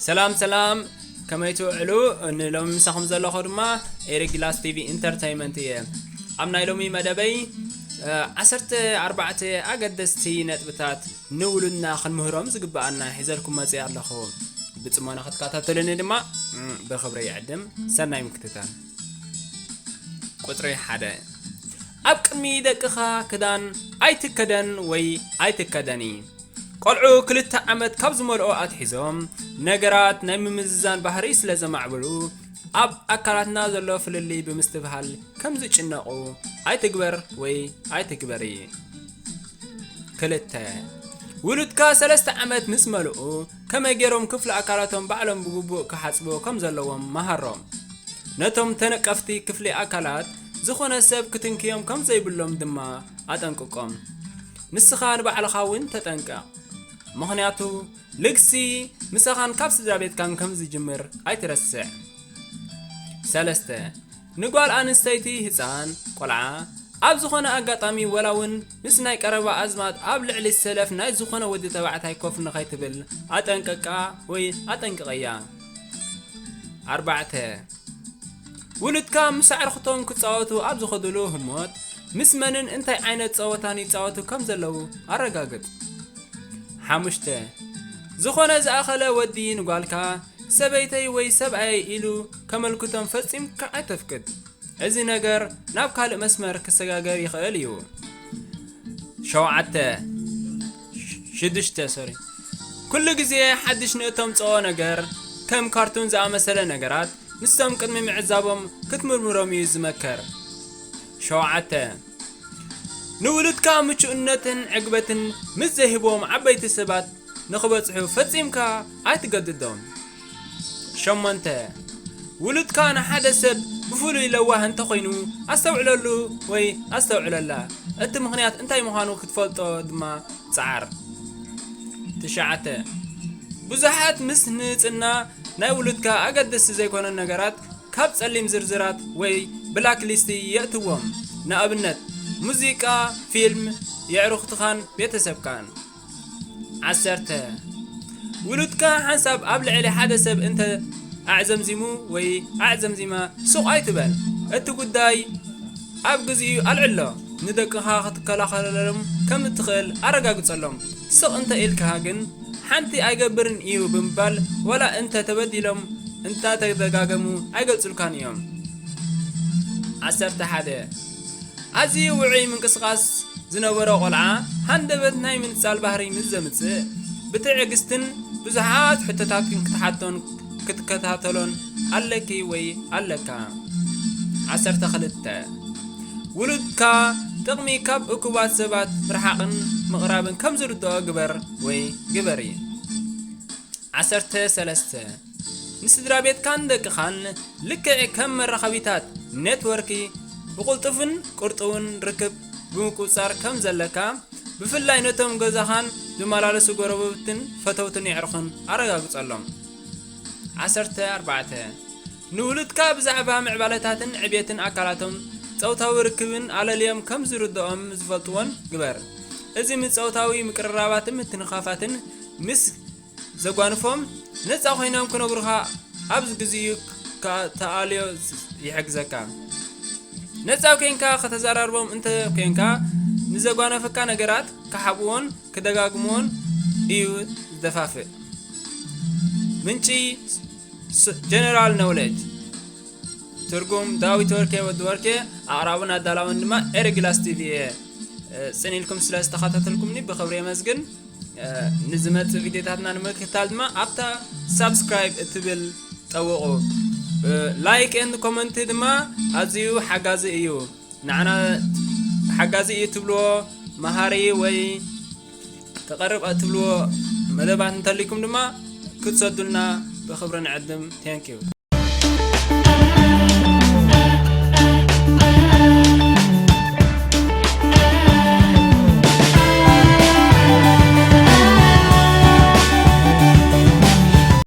ሰላም ሰላም፣ ከመይ ትውዕሉ? ንሎሚ ምሳኹም ዘለኹ ድማ ኤሪ ግላስ ቲቪ ኢንተርተይመንት እየ። ኣብ ናይ ሎሚ መደበይ ዓሰርተ ኣርባዕተ ኣገደስቲ ነጥብታት ንውሉድና ክንምህሮም ዝግብኣና ሒዘልኩም መፅእ ኣለኹ። ብፅሞና ክትከታተሉኒ ድማ ብኽብሪ ይዕድም። ሰናይ ምክትታል። ቁፅሪ ሓደ፣ ኣብ ቅድሚ ደቅኻ ክዳን ኣይትከደን ወይ ኣይትከደኒ። ቆልዑ ክልተ ዓመት ካብ ዝመልኦ ኣትሒዞም ነገራት ናይ ምምዝዛን ባህሪ ስለ ዘማዕብሉ፣ ኣብ ኣካላትና ዘሎ ፍልልይ ብምስትብሃል ከም ዝጭነቑ ኣይትግበር ወይ ኣይትግበሪ። ክልተ፣ ውሉድካ ሰለስተ ዓመት ምስ መልኡ ከመይ ገይሮም ክፍሊ ኣካላቶም ባዕሎም ብግቡእ ክሓጽቡ ከም ዘለዎም መሃሮም። ነቶም ተነቀፍቲ ክፍሊ ኣካላት ዝኾነ ሰብ ክትንክዮም ከም ዘይብሎም ድማ ኣጠንቅቆም። ንስኻ ንባዕልኻ እውን ተጠንቀቕ። ምኽንያቱ ልግሲ ምሳኻን ካብ ስድራ ቤትካን ከም ዝጅምር ኣይትረስዕ። ሰለስተ፣ ንጓል ኣንስተይቲ ህፃን ቆልዓ ኣብ ዝኾነ ኣጋጣሚ ወላ እውን ምስ ናይ ቀረባ ኣዝማድ ኣብ ልዕሊ ሰለፍ ናይ ዝኾነ ወዲ ተባዕታይ ኮፍ ንኸይትብል ኣጠንቅቃ ወይ ኣጠንቅቐያ። ኣርባዕተ፣ ውሉድካ ምስ ኣዕርኽቶም ክጻወቱ ኣብ ዝኸዱሉ ህሞት ምስ መንን እንታይ ዓይነት ጸወታን ይጻወቱ ከም ዘለዉ ኣረጋግጽ። ሓሙሽተ፣ ዝኾነ ዝኣኸለ ወዲ ንጓልካ ሰበይተይ ወይ ሰብኣየይ ኢሉ ከመልክቶም ፈጺምካ ኣይተፍቅድ። እዚ ነገር ናብ ካልእ መስመር ክሰጋገር ይኽእል እዩ። ሸውዓተ፣ ሽዱሽተ፣ ሶሪ። ኩሉ ግዜ ሓድሽ ንእተምጽኦ ነገር፣ ከም ካርቱን ዝኣመሰለ ነገራት፣ ንሶም ቅድሚ ምዕዛቦም ክትምርምሮም እዩ ዝመከር። ሸውዓተ፣ ንውሉድካ ምቹእነትን ዕግበትን ምስ ዘይህቦም ዓበይቲ ሰባት ንኽበጽሑ ፈጺምካ ኣይትገድዶም። ሸሞንተ፣ ውሉድካ ንሓደ ሰብ ብፍሉይ ለዋህ እንተኾይኑ ኣስተውዕለሉ ወይ ኣስተውዕለላ። እቲ ምኽንያት እንታይ ምዃኑ ክትፈልጦ ድማ ጸዓር። ትሽዓተ፣ ብዙሓት ምስ ንጽህና ናይ ውሉድካ ኣገደስቲ ዘይኮነ ነገራት ካብ ጸሊም ዝርዝራት ወይ ብላክ ሊስት የእትዎም። ንኣብነት፣ ሙዚቃ፣ ፊልም፣ የዕሩኽትኻን ቤተሰብካን። ዓሰርተ፣ ውሉድካ ሓንሳብ ኣብ ልዕሊ ሓደ ሰብ እንተ ኣዕዘምዚሙ ወይ ኣዕዘምዚማ ሱቕ ኣይትበል። እቲ ጉዳይ ኣብ ግዚኡ ኣልዕሎ። ንደቅኻ ክትከላኸለሎም ከም እትኽእል ኣረጋግጸሎም። ስቕ እንተ ኢልካ ግን ሓንቲ ኣይገብርን እዩ ብምባል ዋላ እንተ ተበዲሎም እንተ ተደጋገሙ ኣይገልጹልካን እዮም። ዓሰርተ ሓደ፣ ኣዝዩ ውዑይ ምንቅስቓስ ዝነበሮ ቆልዓ ሃንደበት ናይ ምንጻል ባህሪ ምስ ዘምጽእ፣ ብትዕግስትን ብዙሓት ሕቶታትን ክትሓቶን ክትከታተሎን ኣለኪ ወይ ኣለካ። ዓሰርተ ክልተ፣ ውሉድካ ጥቕሚ ካብ እኩባት ሰባት ምርሓቕን ምቕራብን ከም ዝርድኦ ግበር ወይ ግበሪ። ዓሰርተ ሰለስተ፣ ንስድራ ቤትካን ደቅኻን ልክዕ ከም መራኸቢታት ኔትወርክ ብቕልጡፍን ቁርጥውን ርክብ ብምቁጽጻር ከም ዘለካ፣ ብፍላይ ነቶም ገዛኻን ዝመላለሱ ጎረባብትን ፈተውትን የዕሩኽን ኣረጋግጸሎም። ዓሰርተ ኣርባዕተ፣ ንውሉድካ ብዛዕባ ምዕባለታትን ዕብየትን ኣካላቶም፣ ጾታዊ ርክብን ኣለልዮም ከም ዝርድኦም ዝፈልጥዎን ግበር። እዚ ምስ ጾታዊ ምቅርራባትን ምትንኻፋትን ምስ ዘጓንፎም ነጻ ኮይኖም ክነግሩኻ ኣብ ግዜኡ ክትኣልዮ ይሕግዘካ። ነጻ ኮይንካ ከተዘራርቦም እንተ ኮይንካ፣ ንዘጓነፈካ ነገራት ክሓብእዎን ክደጋግምዎን እዩ ዝደፋፍእ። ምንጪ ስ-፣ ጀነራል ኖውሌጅ። ትርጉም ዳዊት ወርቄ ወዲ ወርቄ፣ ኣቕራብን ኣዳላውን ድማ ኤሪ ግላስ ቲቪ እየ። እ፣ ጽን ኢልኩም ስለ ዝተኸታተልኩምኒ ብኽብሪ የመስግን። እ፣ ንዝመጽእ ቪድዮታትና ንምክትታል ድማ ኣብታ ሳብስክራይብ እትብል ጠውቑ። እ፣ ላይክ ኤንድ ኮመንት ድማ ኣዝዩ ሓጋዚ እዩ። ንዓና ሓጋዚ እዩ ትብልዎ፣ መሃሪ ወይ ከቐርብ እትብልዎ መደባት እንተልይኩም ድማ ክትሰዱልና ብኽብሪ ንዕድም። Thank you።